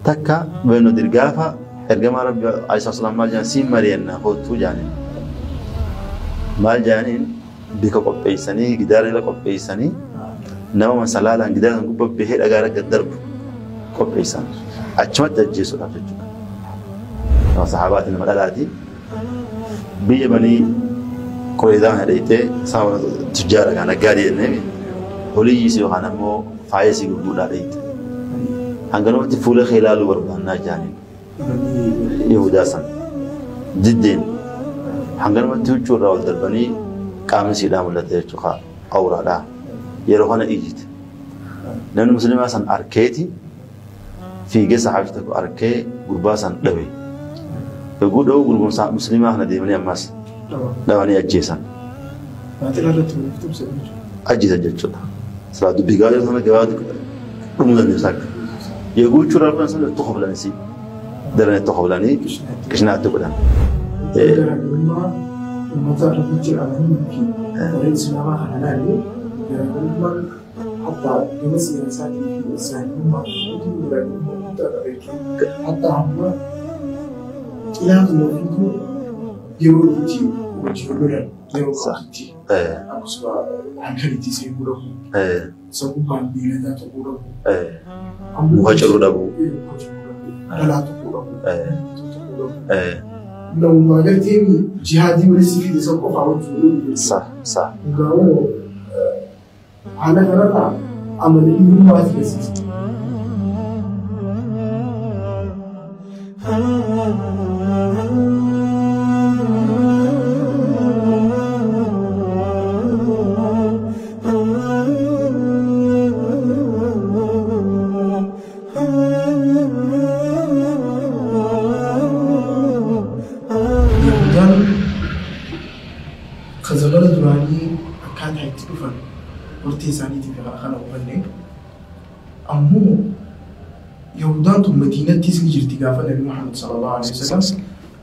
Takka Bani Nadiir gaafa ergamaa Rabbi alayhi salaam maal jedhan siin mari'annaa kottuu jedhaniin. Maal jedhaniin bika qopheessanii gidaara jala qopheessanii nama masalaalaan gidaara san gubbaa bahee dhagaa irra gad darbu qopheessan. Achumatti ajjeesuudhaaf jechuudha. Nama saxaabaati nama dhalaati. Biyya Banii Qurayzaa kana dheeyxee sababa tujjaara kaa naggaadee jennee holiyyii yookaan ammoo faaya isii gurguudhaa dheeyxe. Hanganumatti fuula kee ilaaluu barbaannaa jaaniin. Yahudaa san diddeen hanganumatti huccuu irraa ol darbanii qaamni siidhaa mul'ate jechuudha awraadhaa. Yeroo kana iyyite. Namni musliimaa san arkeeti fiigee saxaabicha tokko arkee gurbaa san dhawe. Yogguu dha'u gurbaan musliimaa kana deemanii ammas dhawanii ajjeesan. Baaxila irratti waliif tumsan jechuudha. Ajjeesan jechuudha. Silaa dubbii gabaabaa sana gabaabaa dhumuu dandeessu akka. Yogguu huccuu irraa fuudhan sana itti koflanisii. Daran itti koflanii qishinaatti godhan. Garaagarummaa uummata Rabbitti amanuu fi warra Islaamaa kana ilaalle garaagarummaan hatta gama siyaasaatii fi islaamummaa fi garaagarummaa guddaa qaba jechuudha. Hatta hamma xilaatuma ofiitu yeroo itti wajjin lolan yeroo qabdutti akkasuma halkan itti seenuu dhabu, sabummaan beeladaa ta'uu dhabu, Muka ciruu dhabu. Muka ciruu dhabu, dhalaa ta'uu dhabu, ta'uu dhabu. Namummaa gartee jihaadii walitti fide san qofaa wajjin lolu jechuudha. Sa sa. Garuu haala kanarraa amala dhiirummaa agarsiisa. Yahudaan kan zamana duraanii akkaataa itti dhufan hortee isaaniitii fi kana kana hubanne ammoo Yahudaan tun Madiinattis ni jirti gaafa Nabi Muhammad sallallahu alaihi wasallam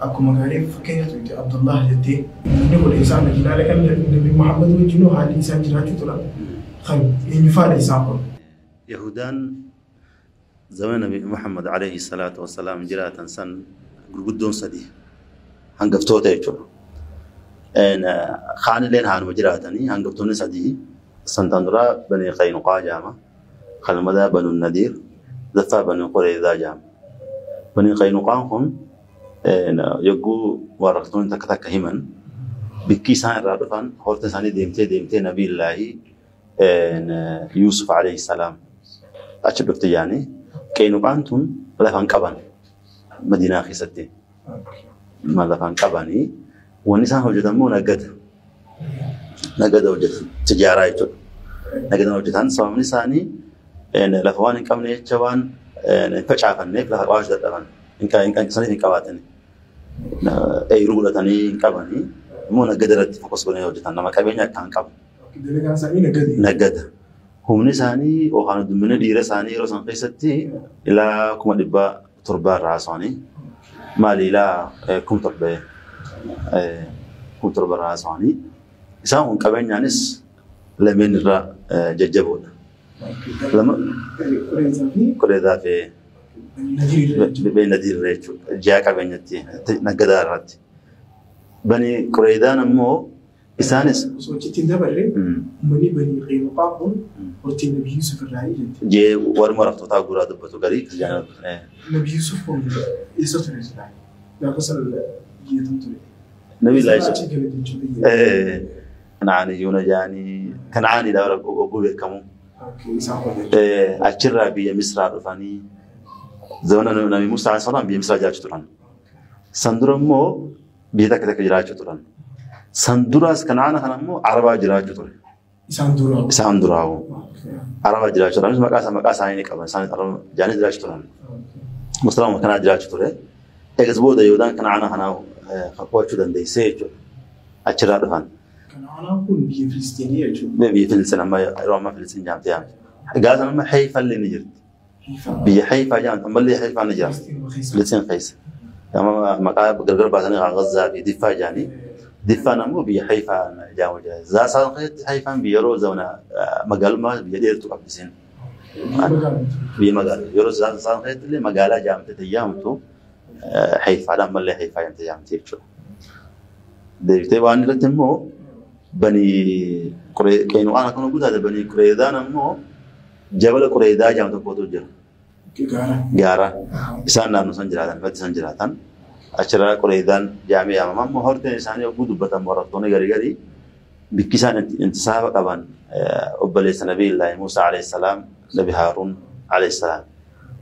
akkuma gaarii fakkeenya turte Abdullah jettee namni kun isaan Madiinaa dhaqan Nabi Muhammad wajjin haalli isaan jiraachuu turan kan eenyufaadha isaan kun. Yahudaan zamana Nabi Muhammad alayhi salaatu wassalaam jiraatan san gurguddoon sadi hangaftoota jechuudha. Kaanilleen haanuma jiraatanii hangaftoonni sadii santaan duraa Bani Qaynuqaa jedhama. Kan lammataa Banu Nadiir, sadaffaa Bani Qurayzaa jedhama. Bani Qaynuqaan kun yogguu waraqtoonni takka takka himan bikki isaan irraa dhufan horta isaanii deemtee deemtee Nabiillaahi Yuusuf alayhi salaam achi dhufte jedhanii Qaynuqaan tun lafa hin qaban Madiinaa keessatti. Lafa hin qabanii wanni isaan hojjetan immoo nagada. Nagada hojjetan tijaaraa jechuudha. Nagada hojjetan sababni isaanii lafa waan hin qabne jecha waan hin facaafanneef lafa qabaachuu dadhaban. Saniif hin qabaatani. Eeruu godhatanii hin qabanii immoo nagada irratti fokus godhanii hojjetan nama qabeenya akka hin qabu. Dalagaan isaanii nagada. Nagada. Humni isaanii yookaan dummina dhiira isaanii yeroo san keessatti ilaa 700,000 irraa haasawanii maali ilaa 7,000 7,000 irraa haasawanii isaan kun qabeenyaanis lameen irra jajjaboodha. Lama Qurayzaa fi Bani Nadiir jechuudha. Ji'a qabeenyatti nagadaa irratti. Bani Qurayzaan ammoo isaanis Osoo achitti hin dabarre uummanni Bani Qaynuqaa kun hortee Nabi Yusuf irraa jette. Jee warra waraftootaa guuraa dubbatu garii kiristaanaa. Nabi Yusuf kun eessa ture silaa? Gaafa san biyya tam ture? Nabi Yusuf. Achi gala jechuudha. Kana'aaniyyuuna jaanii Kana'aaniidha oguu beekamu. Isaan kun jechuudha. Achirraa biyya Misraa dhufanii zamana Nabi Musaa alayhi salaam biyya Misraa jiraachuu turan. San dura immoo biyya takka takka jiraachuu turan. San duraas Kana'aana kana immoo Arabaa jiraachuu ture. Isaan duraa. Isaan duraa'u. Arabaa jiraachuu turan. Maqaa isaanii ni qaban. Isaan Araba jaanii jiraachuu turan. Musliima kanaa jiraachuu ture. Eegas booda Yihudaan Kana'aana kanaa qophaa'uu dandeessee jechuudha. Achirraa dhufan. Kana'aanaan kun biyya Filisxeenii jechuudha. Biyya Filisxeen amma yeroo ammaa Filisxeen jaamtee yaamti. Gaazaan amma Hayfallee ni jirti. Biyya Hayfaa jaamti ammallee Hayfaa ni jira. Filisxeen keessa. Amma maqaa gargar baasanii Gazzaa fi Diffaa jaanii. Diffaan ammoo biyya Hayfaa jaamu jira. Zaasaan keessatti Hayfaan biyya yeroo zamana magaalummaa biyya dheertuu qabdi isheen. Biyya magaalaa. Yeroo isaan keessatti illee magaalaa jaamtee tayyaamtu Haifaadhaan ammallee Haifaa jaamtee jaamte jechuudha. Deebitee waan irratti immoo Bani Qeenu'aan akkuma gutaate Bani Qureedaan ammoo jabala Qureedaa jaamu tokkotu jira. Gaara. Isaan naannoo san jiraatan, lafti isaan jiraatan. Achirraa Qureedaan jaamee yaamama. Ammoo horteen isaanii yogguu dubbatan barattoonni garii garii bikki isaan intisaaba qaban obboleessa Nabiillaahi Muusaa alayhi salaam, Nabi Haaruun alayhi salaam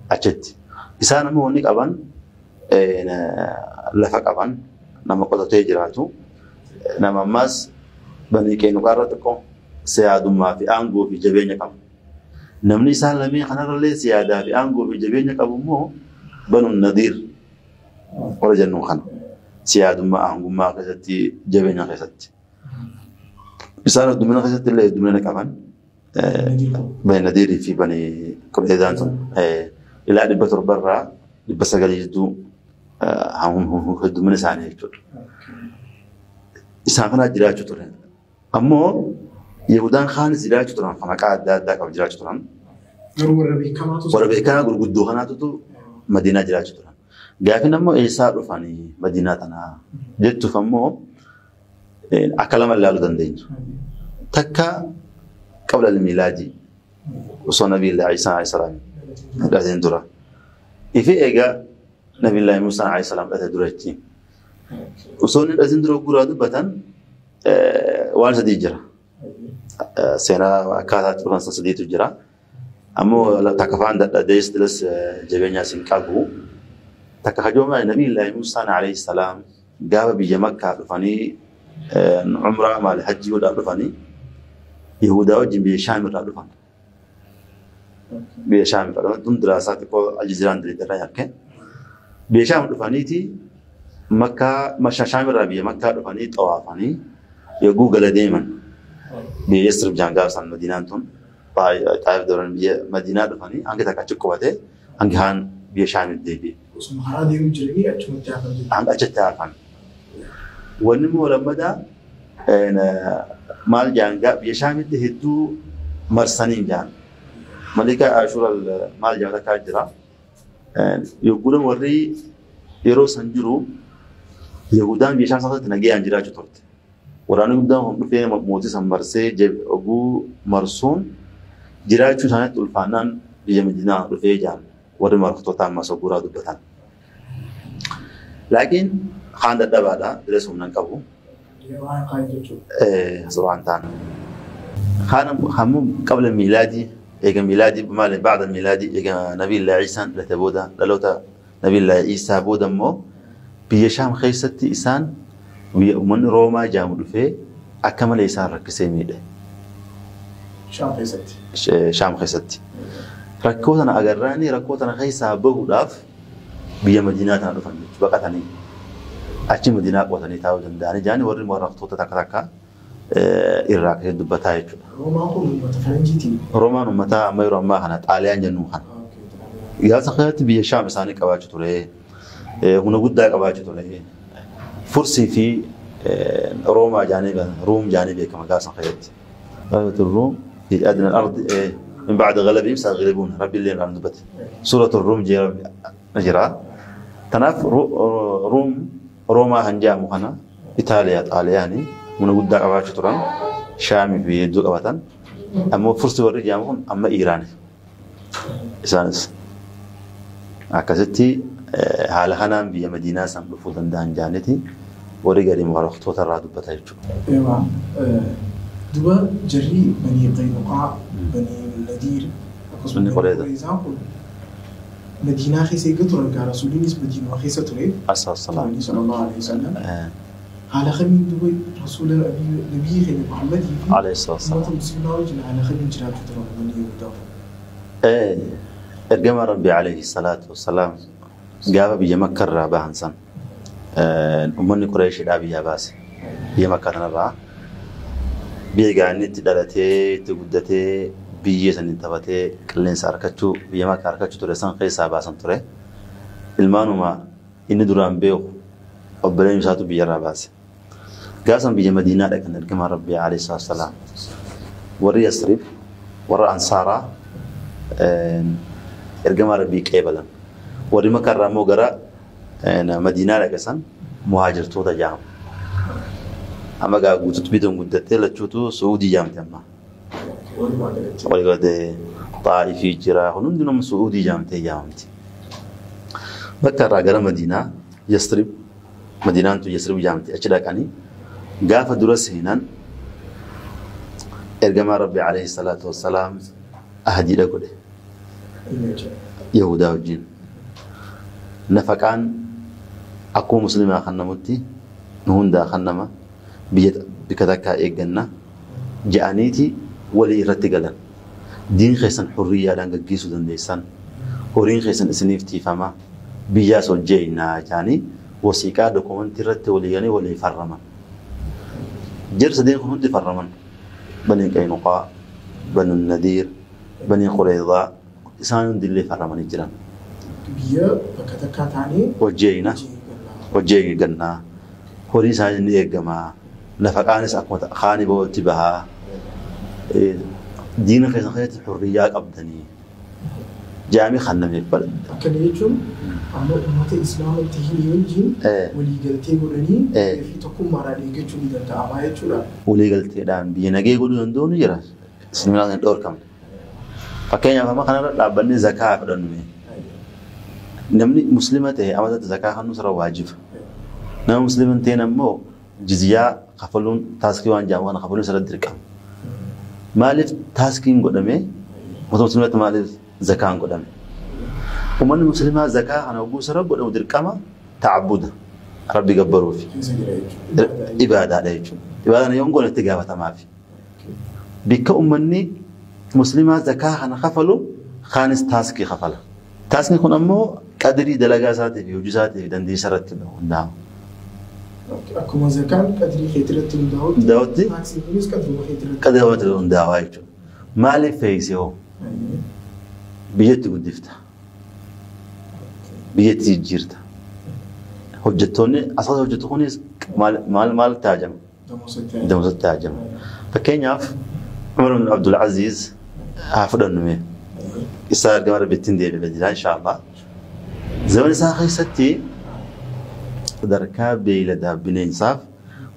achitti. Isaan ammoo wanni qaban lafa qaban nama qotatee jiraatu. Nama ammaas Banii Qeenuqaa irra xiqqoo siyaadummaa fi aangoo fi jabeenya qabu. Namni isaan lameen kanarrallee siyaadaa fi aangoo fi jabeenya qabu immoo Banu Nadiir warra jennuun kana. Siyaadummaa aangummaa keessatti jabeenya keessatti. Isaan heddumina keessatti illee heddumina qaban. Bani Nadiirii fi Bani Qureedaan sun ilaa 700 irraa 900 jidduu heddumina isaanii jechuudha. Isaan kanaa jiraachuu ture. Ammoo Yihudaan kaanis jiraachuu turan maqaa adda addaa qabu jiraachuu turan. Garuu warra beekamaatu warra beekamaa gurguddoo kanaatutu Madiinaa jiraachuu turan. Gaafin ammoo eessaa dhufanii Madiinaa tanaa jettuuf ammoo akka lama ilaaluu dandeenya. Takka qabla miilaadii osoo Nabiillaahi Iisaa alayhi salaam dhalateen dura. Ifi egaa Nabiillaahi Muusaa alayhi salaam dhalate dura jechuun. Osoo inni dhalateen dura guraa dubbatan waan sadii jira. Seenaa akkaataa itti dhufan sadiitu jira. Ammoo takka faan dadhabdees tilas jabeenyaas hin qabu. Takka hajoomaa Nabiillaahi Muusaan alayhi salaam gaafa biyya Makkaa dhufanii umraa maali hajjii godhaa dhufanii Yihudaa wajjin biyya Shaam irraa dhufan. Biyya Shaam irraa dhufan. Tun diraasaa xiqqoo Aljazeeraan diriirraa yakke. Biyya Shaam dhufaniiti Makkaa Shaam irraa biyya Makkaa dhufanii xawaafanii yogguu gala deeman. Biyya Yasrib jaan gaafa san Madiinaan tun Xaayif dabalan biyya Madiinaa dhufanii hangi takka achi qubatee hangi haan biyya Shaamitti deebi'e. Osuma karaa deemuu jiranii achumatti hafan jechuudha. Hanga achitti hafan. Wanni immoo lammataa maal jaan biyya Shaamitti hedduu marsanii jaan. Malika Ashuura maal jaan takkaa jira. Yogguun warri yeroo san jiru Yihudaan biyya Shaam keessatti nagayaan jiraachuu turte. Waraanni guddaan kun dhufee mootii san marsee oguu marsuun jiraachuu isaaniitti ulfaannaan biyya Madiinaa dhufee jaan warri marfatoota ammas oguuraa dubbatan. Laakiin kaan dadhabaadha bilis humna hin qabu. Suuraan ta'an. Kaan ammoo qabla miilaadii eega miilaadii maali ba'da miilaadii eega Nabiillaa Iisaan dhalate booda dhaloota Nabiillaa Iisaa booda immoo biyya Shaam keessatti isaan biyya uummanni Roomaa jaamu dhufee akka malee isaan rakkisee miidhe. Shaam keessatti. Shaam keessatti. Rakkoo tana agarraanii rakkoo tana keessaa bahuudhaaf biyya Madiinaa tana dhufan jechuudha baqatanii. Achi Madiinaa qootanii taa'uu danda'anii jaanii warri warraaqtoota takka takka irraa akkasii dubbataa jechuudha. Roomaan kun uummata faranjiitiin. Roomaan uummata amma yeroo ammaa kana Xaaliyaan jennu kana. Gaafsa kanatti biyya Shaam isaanii qabaachuu ture. Humna guddaa qabaachuu ture. Fursii fi Roomaa jaanii Ruum jaanii beekama gaafsa kanatti. Ruum fi adna al-ard min ba'da ghalabihim sayaghlibuun Rabbi illee irraa dubbate. Suuratu Ruum jira. Kanaaf Ruum Roomaa kan jedhamu kana Itaaliyaa Xaaliyaanii humna guddaa qabaachuu turan Shaamii fi hedduu qabatan. Ammoo fursi warri jedhamu kun amma Iiraani. Isaanis akkasitti haala kanaan biyya Madiinaa san dhufuu danda'an jaaniti warri gadi mubaraktoota irraa dubbata jechuudha. Ewa duba jarri Banii Qaynuqaa, Banii Nadiir akkasuma Banii Qurayzaa kun Madiinaa keessa eega turan gaa Rasuuliinis Madiinuma keessa ture. Asalaam. Sallallahu alaihi wasallam. Haala kamiin duba Rasuula Nabiyyi keenya Muhammadii fi uummata musliimaa wajjin haala kamiin jiraachuu turan uummanni Yihudaa kun? Ergama Rabbi alayhi salaatu wassalaam gaafa biyya Makka irraa bahan san uummanni Qureeshiidhaa biyyaa baase. Biyya Makkaa kanarraa biyya gaanii itti dhalatee itti guddatee biyyee saniin taphatee qilleensa harkachuu biyya Makkaa harkachuu ture san keessaa baasan ture. Ilmaanuma inni duraan beeku obboleen isaatu biyyarraa baase. Gaafa biyya Madiinaa dhaqan ergama Rabbi alayhi salaatu wassalaam. Warri Yasrib warra Ansaaraa ergamaa Rabbii qeebalan. Warri Makkaarraa immoo gara Madiinaa dhaqe san muhaajirtoota jedhamu. Amma gaa guututti bituun guddattee lachuutu Su'uudii jedhamti amma. Walumaa galatti. Walii galtee Xaa'ifii jira kun hundinuu Su'uudii jedhamtee yaamamti. Bakka irraa gara Madiinaa Yasrib, Madiinaan tun Yasrib jedhamti, achi dhaqanii gaafa dura seenan ergamaa Rabbi alayhi salaatu wassalaam ahdiidha godhe Yahudaa wajjin. Nafaqaan akkuma muslimaa kan namutti nu hundaa kan nama biyya bikka takkaa eegganna ja'aniiti walii irratti galan. Diin keessan hurriyyaadhaan gaggeessuu dandeessan, horiin keessan isiniif tiifama, biyyaas hojjeeynaa jedhanii wasiiqaa dokumentii irratti walii galanii walii farraman. Jarri sadeen kun hundi farraman. Banii Qaynuqaa, Banu Nadiir, Banii Qurayzaa isaan hundillee farramanii jiran. Biyya bakka takkaa taanee hojjeeyna, hojii eeggannaa, horii isaanii ni eegamaa, nafaqaanis akkuma kaanii bootti bahaa, diina keessan keessatti hurriyyaa qabdanii jaamii kannameef. Akkana jechuun amma uummata islaamatti hin wajjin waliigaltee godhanii fi tokkummaadhaan eeggachuu ni danda'ama jechuudha. Waliigalteedhaan biyya nagee godhuu danda'u ni jira. Islaamni hin dhoorkamne. Fakkeenyaaf amma kanarra dhaabbannee zakaa fudhannu. Namni muslima ta'e amatatti zakaa kennuu sirra waajiba. Nama muslima hin ta'in ammoo jizyaa kafaluun taaskii waan jedhamu kana kafaluun sirra dirqama. Maaliif taaskiin godhame? Mootummaa musliimatti maaliif zakaan godhame? Uummanni musliimaa zakaa kana hogguu sirra godhamu dirqama ta'abbuda Rabbi gabbaruufi. Keessa jira jechuudha. Ibaadaadha jechuudha. Ibaadaan yoo hin goone itti gaafatamaafi. Bikka uummanni musliimaa zakaa kana kafalu kaanis taaskii kafala. Taaskii kun ammoo qadirii dalagaa isaatii fi hojii isaatii fi dandeettii irratti hundaa'a. Akkuma zakaan qadirii keetii irratti hundaa'utti Hundaa'utti taaksiin kunis qadiruma keetii irratti qadirii irratti hundaa'a jechuudha. Maaliif fe'isee hoo? Biyyatti guddifta. Biyyatti jijjiirta. Hojjettoonni asirratti hojjetu kunis maal maal maal taajama? Damoosatti. Damoosatti taajama. Fakkeenyaaf Umar ibn Abdul Aziz haa fudhannu mee. Isaa ergama Rabbiitti hin deebi'e jira inshaallah. Zaman isaa keessatti sadarkaa beeyladaa bineensaaf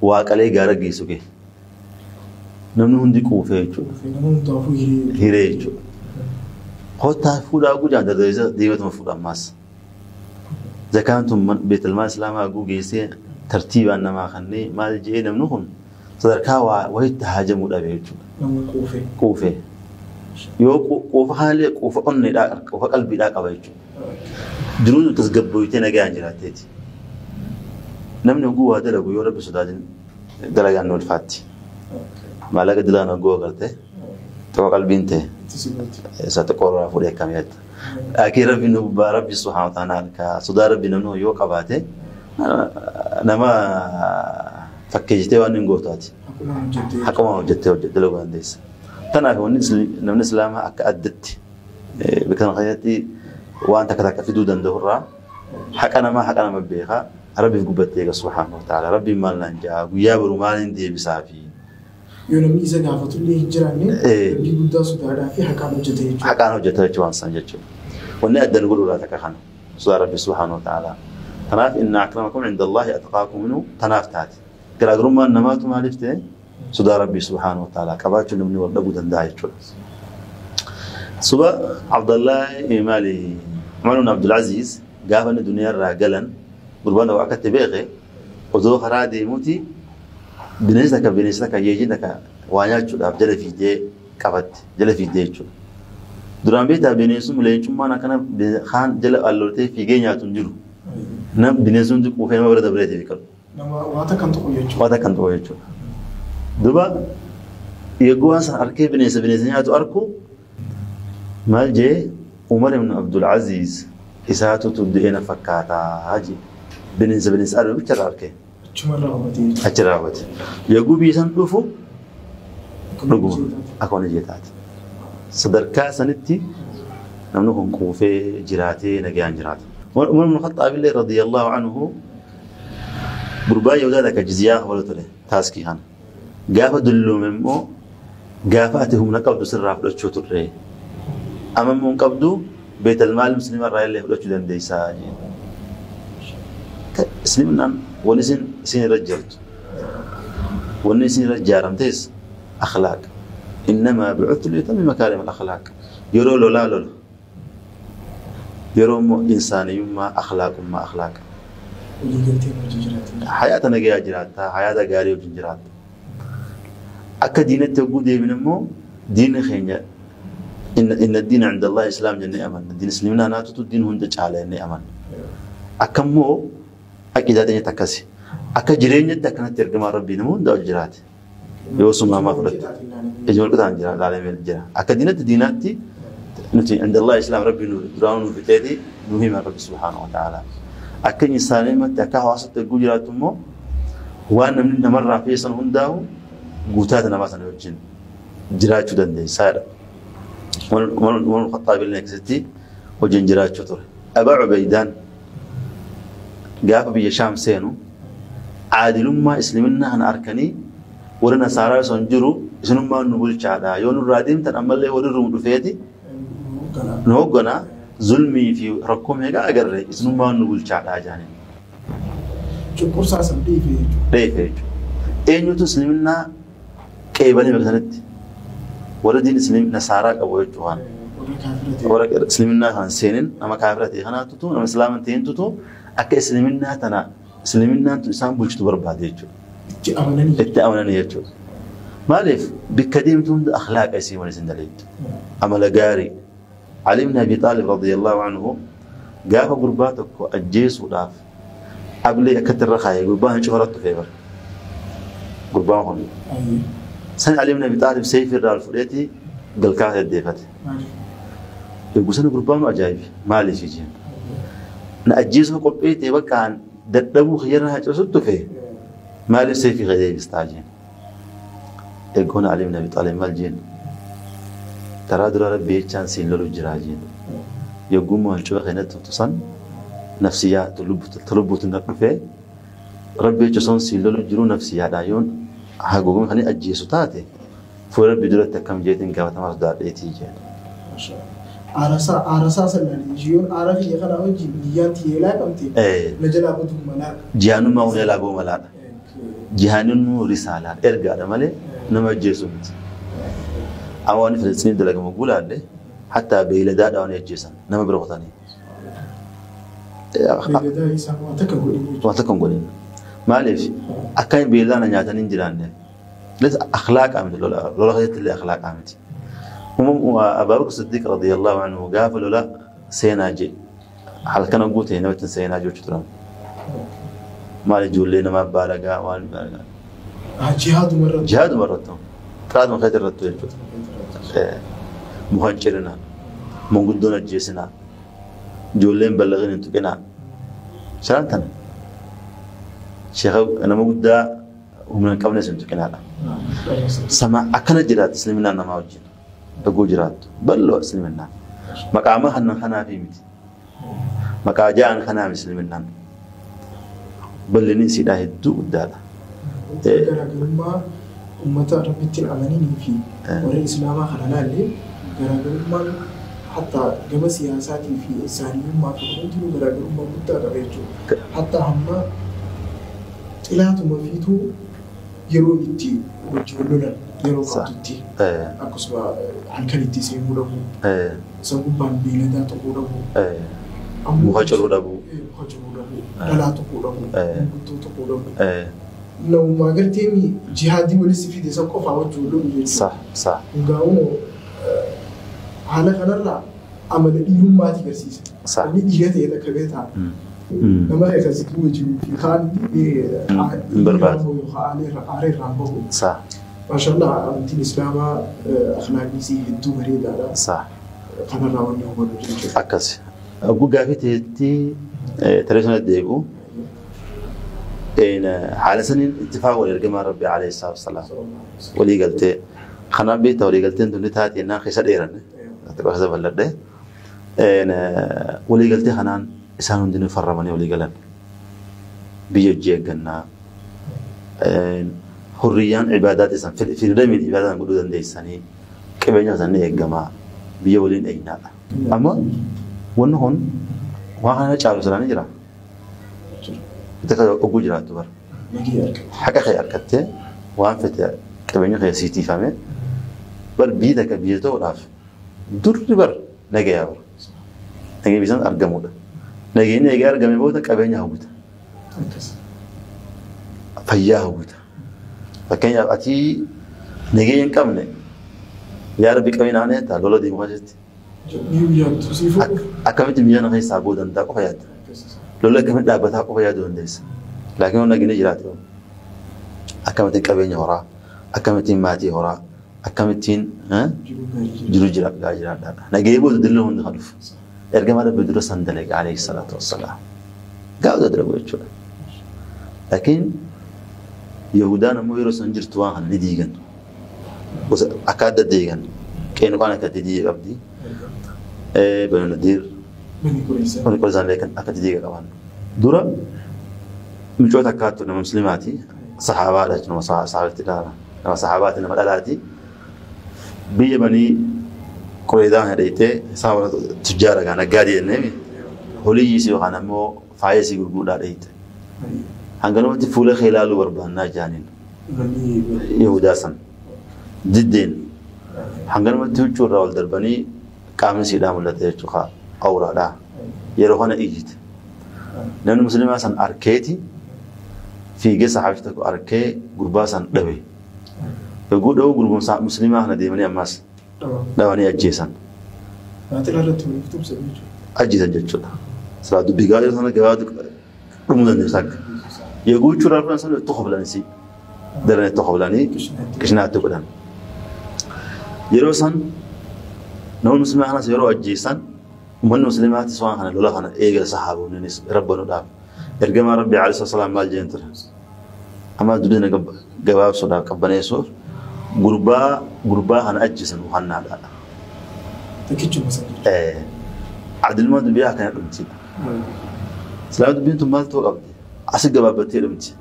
waaqalee gaara geessu gahe. Namni hundi quufee jechuudha. Nama hundaafuu hiree. Hiree jechuudha. Kottaa fuudhaa guddaa dardarisa deematuma fuudha ammaas. Zakaan tun beetelmaa islaamaa haguu geessee tartiibaan namaa kannee maal jedhee namni kun sadarkaa waa wayitti haajamuu dhabe jechuudha. Nama quufee. Quufee. Yoo quufa kanallee quufa onneedhaa quufa qalbiidhaa qaba jechuudha. Jiruun tasgabbooyitee nagaan jiraatteeti. Namni oguu waa dalagu yoo Rabbi sodaatin dalagaan ni ulfaatti. Maallaqa dilaan oguu agartee tokko qalbiin ta'e Itti siqooti. isa xiqqoo irraa fuudhee akkam jetta. Akii Rabbi nu gubbaa Rabbi subhaanahu wa ta'ala harkaa sodaa Rabbi namni yoo qabaate nama fakkeessitee waan hin gootaati. Akkuma hojjettee. Haquma hojjettee hojjettee dalaguu dandeessa. Kanaaf wanni namni islaamaa akka addatti bakka kana keessatti waan takka takka fiduu danda'u irraa haqa namaa haqa nama beekaa Rabbiif gubbattee eega subhaanahu wa ta'ala. Rabbiin maal naan jedha guyyaa boru maaliin deebisaa fi Yoo namni isa gaafatullee hin jiraanne Rabbii guddaa sodaadhaa fi haqaan hojjete jechuudha. Haqaan hojjeta jechuudha waan san jechuudha. Wanni adda nu godhudha takka kana sodaa Rabbi subhaanahu wa ta'ala. Kanaaf inna akramakum inda Allahi atqaakum minhu tanaaf taate. Garaagarummaan namaatu maaliif ta'e sodaa Rabbi subhaanahu wa ta'ala qabaachuun namni wal dhabuu danda'a jechuudha. Suba Abdallah maali Umar ibn Abdul Aziz gaafa inni duniyaa irraa galan gurbaan tokko akka itti beeke osoo karaa deemuuti bineensi takka bineensi takka yeeyyiin takka waa nyaachuudhaaf jala fiigdee qabatte jala fiigdee jechuudha. Duraan beektaa bineensum leencummaan akkana kaan jala alloltee fiigee nyaatu hin jiru. Nam bineensi hundi quufee nama bira dabreetee beekamu. Nama waan takkan tuqu jechuudha. Waan takkan tuqu jechuudha. Duba eeguu waan sana arkee bineensa bineensa nyaatu arku maal jee Umar ibn Abdul Aziz isaatu du'ee na fakkaataa jee bineensa bineensa argu bicha irraa arkee. Achuma irraa hubatee jechuudha. Achi irraa hubate. Eeguu biyya san dhufu dhuguma akka waan ijee taate. Sadarkaa sanitti namni kun quufee jiraatee nagaan jiraata. Umar ibn Khattaab illee radiyallahu anhu gurbaa Yahudaa takka jizyaa kafalu ture taaskii kana. Gaafa dulluume immoo gaafa ati humna qabdu sirraa fudhachuu turre. Amamuu hin qabdu beetal maal musliima irraa illee fudhachuu dandeessaa jeen. Isliminaan wanni isin irra jirtu. Wanni isin irra ijaaramtes akhlaaq. Innamaa bu'ithtu liyutammima makaarima al-akhlaaq. Yeroo lolaa lola. Yeroo immoo insaaniyyummaa akhlaaqummaa akhlaaqa. Waliigalteen hojii jiraatu. Hayaata nagayaa jiraatta, hayaata gaarii wajjin jiraatta. Akka diinatti yogguu deebin immoo diinni keenya inna diina inda Allah islaam jennee amanna. Diin isliminaa naatutu diin hunda caala jennee amanna. Akka immoo aqiidaa teenyatti akkasi. Akka jireenyatti akkanatti ergamaa Rabbii nama hunda wajjin jiraate. Yoo sumaamaa fudhatte. Ija wal qixaan jira laalamee jira. Akka diinatti diinaatti nuti inda Allah islaam Rabbii nu duraan nu fixeeti nu hima Rabbi subhaanahu wa ta'ala. Akka insaanimatti akka hawaasatti yogguu jiraattu immoo waan namni namarraa feesan hundaa'u guutaata namaa sana wajjin jiraachuu dandeessaadha. Umar Khattaab illee akkasitti wajjin jiraachuu ture. Abaa Ubaydaan gaafa biyya Shaam seenu caadilummaa isliminaa kana arkanii warra Nasaaraa osoo hin jiru isinummaan nu bulchaadha. Yoo nurraa deemtan ammallee warri Ruum dhufeeti nu hoogganaa zulmii fi rakkoo meeqa agarre isinummaan nu bulchaadha jaaniin. Cunqursaa san dheefe jechuudha. Dheefe jechuudha. Eenyutu isliminaa qeebanii bakka sanatti warra diin islim Nasaaraa qabu jechuudha. Warra kaafira ta'e. Warra isliminaa kan seenin nama kaafira ta'e kanaatutu nama islaama ta'intutu akka isliminaa tana isliminaan tun isaan bulchitu barbaade jechuudha. Itti amananii. Itti amananii jechuudha. Maaliif bikka deemtu hunda akhlaaqa isii wal isin daleettu. Amala gaarii. Ali ibn Abi Taalib radiyallahu anhu gaafa gurbaa tokko ajjeesuudhaaf ablee akkatti irra kaayee gurbaan cufaratti dhufee bara. Gurbaan kun. San Ali ibn Abi Taalib seefii irraa ol fudheeti galkaa deddeeffate. Maaliif? Eeguu sana gurbaan ajaa'ibi maaliif jeen. Na ajjeesuu qophii ta'e bakka dadhabuu kiyyarraa hacuusutti dhufe maaliif seefii kee deebistaa jeen. Eegoon Ali ibn Abi Taalib maal jeen. Taraa dura Rabbi jechaan siin lolu jiraa jeen. Yogguu maal cufa keenyatti tusan nafsiyyaa lubbuutu na dhufee Rabbi jecha son siin lolu jiru nafsiyyaadha yoon haguugama kan ajjeesu taate fuula Rabbi duratti akkam jeetiin gaafatamaa sodaadheetii jeen. Aarasaa san laali yoon aara kiyya kana wajjin biyyaan tiyeelaa qabte na jalaa batuu malaadha. Jihaanummaa humna jalaa ba'uu malaadha. Jihaanummaa risaalaadha ergaadha malee nama ajjeesu miti. Amma waan Filistiin dalagamu gulaalle hatta beeyladaadha waan ajjeesan nama bira qotanii. Beeyladaa isaa waan takka godhin jechuudha. Waan takka hin godhin. Maaliif akka beeyladaa na nyaatanii hin jiraanne. Lis akhlaaqa miti lola lola keessatti illee akhlaaqa miti. Abaa Bakr Siddiq radiyallahu anhu gaafa lola seenaa jedhe halkan guute namatti seenaa jechuu turan. Maal ijoollee namaa baalagaa waan baalagaa. Jihaaduma irratti. Jihaaduma irratti. Xiraatuma keessa irratti jechuudha. Muka hin cirinaa. Manguddoon ajjeesinaa. Ijoolleen ballaqin hin tuqinaa. Sharan tana. Sheekha nama guddaa humna hin qabnes hin tuqinaadha. Sama akkana jiraatti isliminaan namaa wajjin. Dhaguu jiraattu. Bal'oo isliminaan. Maqaama kannan kanaafi miti. Maqaa ja'an kanaaf isliminaan. Bal'inni isiidhaa hedduu guddaadha. Garaagarummaa uummata Rabbitti hin amaninii fi warra Islaamaa kana laalle garaagarummaan hatta gama siyaasaatii fi insaaniyummaa fi hundinuu garaagarummaa guddaa qaba jechuudha. Hatta hamma xilaatuma fiituu yeroo itti wajjin wal lolan yeroo qabdutti akkasuma halkan itti seenuu dhabuu san gubbaan beeyladaa ta'uu dhabuu Muka ciruu dhabuu. Muka ciruu dhabuu dhalaa ta'uu dhabuu manguddoo ta'uu dhabuu namumaa gartee jihaadii walitti fide san qofaa wajjin wal lolu jechuudha. Sa. Hundaa'uu haala kanarraa amala dhiirummaati agarsiisa. Namni dhiira ta'e takka beektaa. Nama akkasitti wajjin fi kaan Hin barbaadu. Aara irraan bahu. Sa. Maashaallah amantiin Islaamaa akhlaaqni isii hedduu bareedaadha. Sa. Kanarraa wanni hubannu jechuudha. Akkas. Oguu gaafii ta'etti tareessona deebi'u. Haala saniin ittifaaq wal ergamaa Rabbi alayhi salaatu wassalaam walii galtee. Kanaaf beektaa walii galteen tun taate jennaan keessa dheeranne. Keessa bal'adhe. Walii galtee kanaan isaan hundinuu farramanii walii galan. Biyya hojii eeggannaa. Hurriyyaan ibaadaat isaan firidamiin ibaadaan godhuu dandeessanii qabeenya isaanii eeggamaa. Biyya waliin eegnaadha. Amma wanni kun waan kana caalu siraan jira. Takka oguu jiraattu bara. Haqa kee argattee waan fete qabeenya kee sii tiifame bar biyyi takka biyya ta'uudhaaf durri bar nagayaa bara. Nagaya biyya sana argamudha. Nageenyi eegee argame booda qabeenya hawwita. Fayyaa hawwita. Fakkeenyaaf ati nageenya hin qabne yaa Rabbi qabeenya aanee ta'a lola deemu keessatti. Akkamitti biyya kana keessaa ba'uu danda'a qofa yaadda. Lola akkamitti dhaabbataa qofa yaaduu dandeessa. Laakiin yoo nageenyi jiraate akkamittiin qabeenya horaa, akkamittiin maatii horaa, akkamittiin jiru jiraadhaadha. Nageenyi booda dillee hundi kan dhufu. Ergamaa Rabbi dura san dalaga alayhi salaatu wassalaam. Gaafa dalagu jechuudha. Laakiin Yahudaan ammoo yeroo san jirtu waan kana ni diigan. Gosa akka adda diigan. Qeenuqaan akka itti diiga qabdi. Banu Nadiir. Bani Qurayzaan illee akka itti diiga qaban. Dura micoota akkaattu nama muslimaati. Sahaabaadha jechuudha. Nama sahaabatti dhaala. Nama sahaabaati nama dhalaati. Biyya Bani Qurayzaan hedheeytee isaan warra tujjaara gaa naggaadii jennee holii isii yookaan ammoo faaya isii gurguudhaa dheeyte. Hanganumatti fuula kee ilaaluu barbaannaa jaaniin. Yahudaa san diddeen hanganumatti huccuu irraa ol darbanii qaamni isiidhaa mul'ate jechuudha awraadhaa. Yeroo kana iyyite. Namni musliimaa san arkeeti fiigee saxaabicha tokko arkee gurbaa san dhabe. Yogguu dha'u gurbuma musliimaa kana deemanii ammas dhawanii ajjeesan. Ajjeesan jechuudha. Silaa dubbii gaarii sana gabaabaa dhumuu dandeessu akka. Yogguu huccuu irraa fuudhan sana itti koflan isii. Daran itti koflanii qishinaatti godhan. Yeroo san namoonni musliimaa kanas yeroo ajjeesan uummanni musliimaatis waan kana lola kana eegala sahaabonnis rabbanuudhaaf. Ergamaan Rabbii alayhi salaam maal jeen ture? Amma dubbii sana gabaabsuudhaaf qabbaneessuuf gurbaa kana ajjeesan muhannaadha. Tokkichuma san jechuudha. Adilmaa dubbii akkana dhumti. Silaa dubbiin tun maal ta'uu qabdi? Asi gabaabbattee dhumti.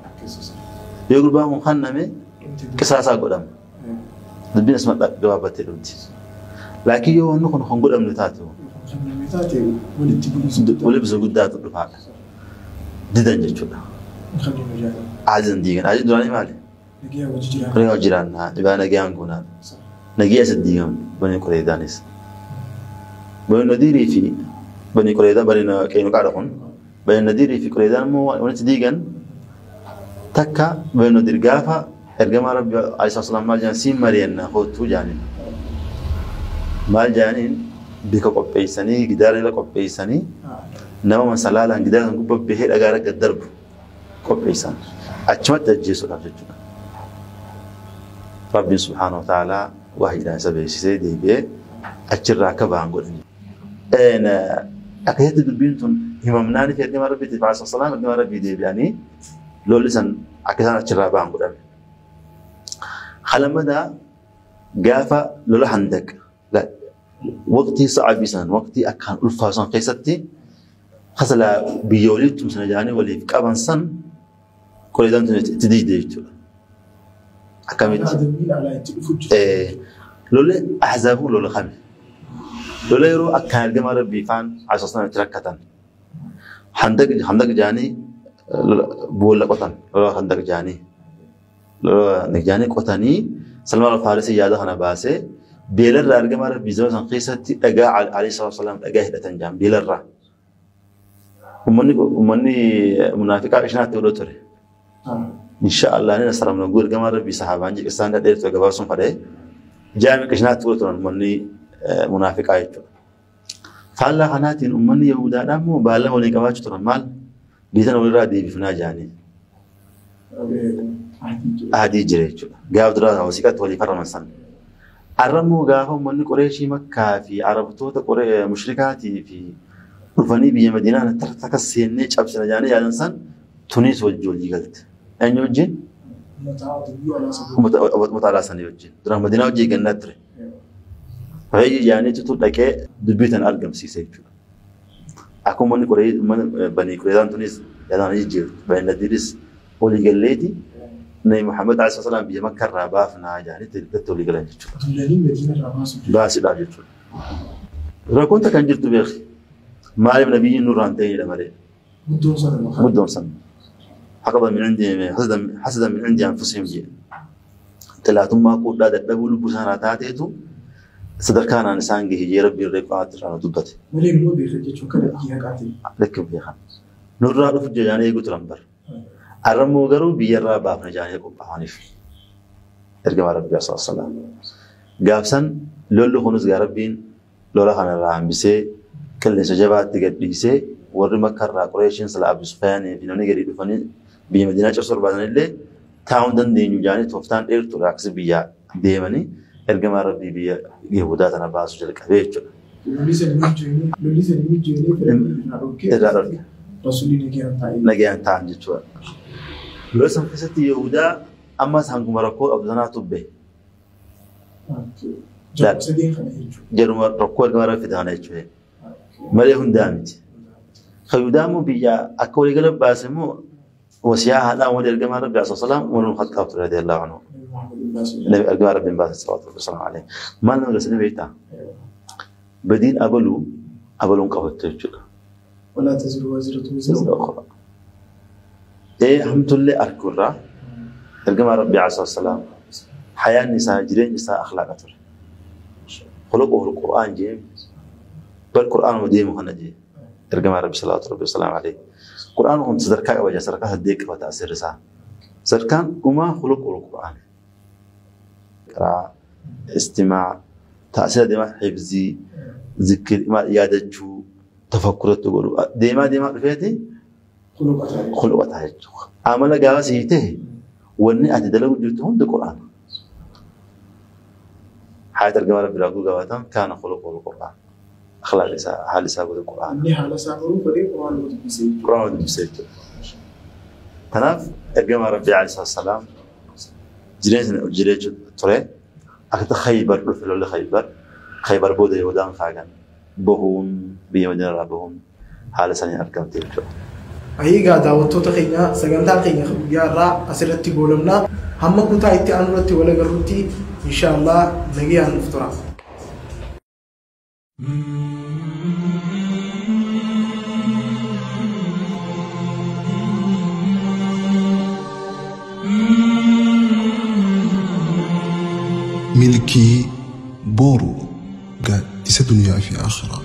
Yoo gurbaan kun kanname qisaasaa godhama. Dubbiin asuma gabaabbattee dhumti. Laakiin yoo wanni kun kan godhamne taate walitti bu'iinsa guddaatu dhufaadha. Didan jechuudha. Aadisan diigan. Aadiin duraanii maali? Nagaya hojii jiraannaa. Dhibaa nagayaan goonaa. Nagaya isa diigan Bani Qureydaanis. Bani Nadiirii fi Bani Qureydaa Bani Qeynuqaadha kun. Bani Nadiirii fi Qureydaan immoo walitti diigan takka Bani Nadiir gaafa ergamaa Rabbi alayhi salaam maal jedhan siin mari'annaa kottuu jaaniin. Maal jaaniin bika qopheessanii gidaara jala qopheessanii nama masalaalaan gidaara san gubbaa bahee dhagaa irra gad darbu qopheessan. Achumatti ajjeesuudhaaf jechuudha. Rabbiin subhaanahu wa ta'aalaa wahyiidhaan isa beeksisee deebi'ee achirraa akka ba'an godhan. Akkasitti dubbiin tun himamnaanii fi ergamaa Rabbiitiif alayhi salaam ergamaa Rabbii deebi'anii lolli san akka isaan achirraa ba'an godhame. Halammadaa gaafa lola Handaq waqtii sa'abii san waqtii akkaan ulfaatu san keessatti kasala biyya walii tumsina jedhanii waliif qaban san Qureedaan tun itti diigde jechuudha. Akkamitti? Lolli Ahzaab kun lola kami? Lola yeroo akkaan ergamaa Rabbii faan alayhi itti rakkatan. Handaq jedhanii boolla qotan. Lola Handaq jedhanii. Lola Handaq jedhanii qotanii Salmaan al-Faarisii yaada kana baasee beelarraa ergamaa Rabbii zaman san keessatti dhagaa alayhi salaam dhagaa hidhatan jedhan beelarraa. Uummanni munaafiqaa qishinaatti godhuu ture. Insha Allah ni nasaramna guu ergamaa Rabbii sahaabaan jedhe isaan dhadheertu gabaabsuun fadhee jaami qishinaatti godhuu turan uummanni munaafiqaa jechuudha. Faallaa kanaatiin uummanni Yahudaadhaa immoo baallama waliin qabaachuu turan maal biyya tana walirraa deebifnaa jedhanii. Ahadii jira jechuudha. Gaaf duraa wasiiqatti walii farraman san. Arra immoo gaafa uummanni Qureeshii Makkaa fi Arabtoota mushrikaatii fi dhufanii biyya Madiinaa takka seennee cabsina jedhanii yaadan san tuniis wajji walii galte. Eenyu wajjin? Uummata alaa sanii wajjin. Duraan Madiinaa wajjin eeggannaa ture. Fayyii jaaniitu dhaqee dubbii tana argamsiise jechuudha. Akka uummanni Banii Qureezaan tunis yaadaan jijjiirtu. Banii Nadiiris walii galleeti Nabi Muhammad alayhi salaam biyya Makka irraa baafnaa jedhanii itti walii galan jechuudha. Duulanii Madiina irraa baasuuf. Baasuudhaaf jechuudha. Rakkoon takka hin jirtu beeki. Maaliif nabiyyiin nurraa hin ta'inidha malee. Guddoon sana maqaa. Guddoon sana. Haqaba min indi hasada min indi anfusihim jedhe. Xilaatummaa quudhaa dadhabuu lubbuu isaanaa taateetu sadarkaa kanaan isaan gahe jee rabbiin irree qo'aatti irraa dubbate. Malee immoo beekan jechuun kana biyya haqaa ta'e. Lakki beekan. Nurraa dhufu jedhanii eegu turan bara. Arrammoo garuu biyyarraa baafna jedhanii qophaa'aniif. Ergamaa Rabbii sallallahu alaihi wasallam. Gaafsan lolli kunis gaa Rabbiin lola kanarraa hambisee qilleensa jabaatti gad dhiisee warri Makkarraa Qureeshiin sila Abu Sufyaanii fi namni gadi dhufanii biyya Madiinaa cabsuu barbaadan illee taa'uu hin dandeenyu jedhanii tooftaan dheertuudha akkasii biyya deemanii ergamaa Rabbii biyya Yihudaa tana baasuu jalqabee jechuudha. Lolli sanii mijjeenii fedhanii irraa dhorkee. Irraa dhorke. Rasuulli nagayaan taa'ee. Nagayaan ta'an jechuudha. Lola san keessatti Yihudaa ammas hanguma rakkoo qabdu sanaatu bahe. Jaruma sadeen kana jechuudha. Jaruma rakkoo ergamaa Rabbii fide kana jechuudha. Malee hundaa miti. Yihudaa immoo biyya akka waliigala baase immoo wasiyaa haadhaa wal ergamaa Rabbii sallallahu alaihi wasallam Umar ibn Khattaab ture radiyallahu anhu. Nabi ergamaa Rabbiin baase sallallahu alaihi wasallam alayhi. Maal nama gasanii beektaa? Badiin abaluu abaluun qabattu jechuudha. Walaa taziru waziratun wizra ukhraa. Ee hamtullee arkurraa ergamaa Rabbii alaihi wasallam hayaan isaa jireenyi isaa akhlaaqa ture. Khuluquhu Qur'aan jee bal Qur'aan deemu kana jee ergamaa Rabbii sallallahu alaihi wasallam alayhi. Qur'aan kun sadarkaa qaba jee sadarkaa saddeet qaba taasirri isaa. Sadarkaan dhumaa khuluquhu Qur'aan. Qiraa, istimaa, taasira deemaa hifzii, zikir, yaadachuu, tafakkuratti godhu deemaa deemaa dhufeeti khuluqa ta'a jechuudha. Amala gaafa sii ta'e wanni ati dalagu jirtu hundi Qur'aana. Haayat ergamaa Rabbi irraa gabaatan kaana khuluquhu Qur'aan. Akhlaaq isaa haalli isaa godhu Qur'aana. Inni haala isaa baruu fedhee Qur'aana dubbisee jechuudha. Qur'aana dubbisee jechuudha. Kanaaf ergamaa Rabbi alayhi salaam jireenya sana hojjetee ture. Akka Khaybar dhufe lolli Khaybar. Khaybar booda Yihudaan kaagan bahuun biyya Madiinaa irraa bahuun haala saniin argamte jechuudha. Egaa daawwattoota keenya sagantaa keenya guyyaa irraa asirratti goolabna. Hamma kutaa itti aanu irratti wal agarrutti inshaallah nagayaan nuuf tura. Milkii boru gaaddisa duniyaa fi akhiraa.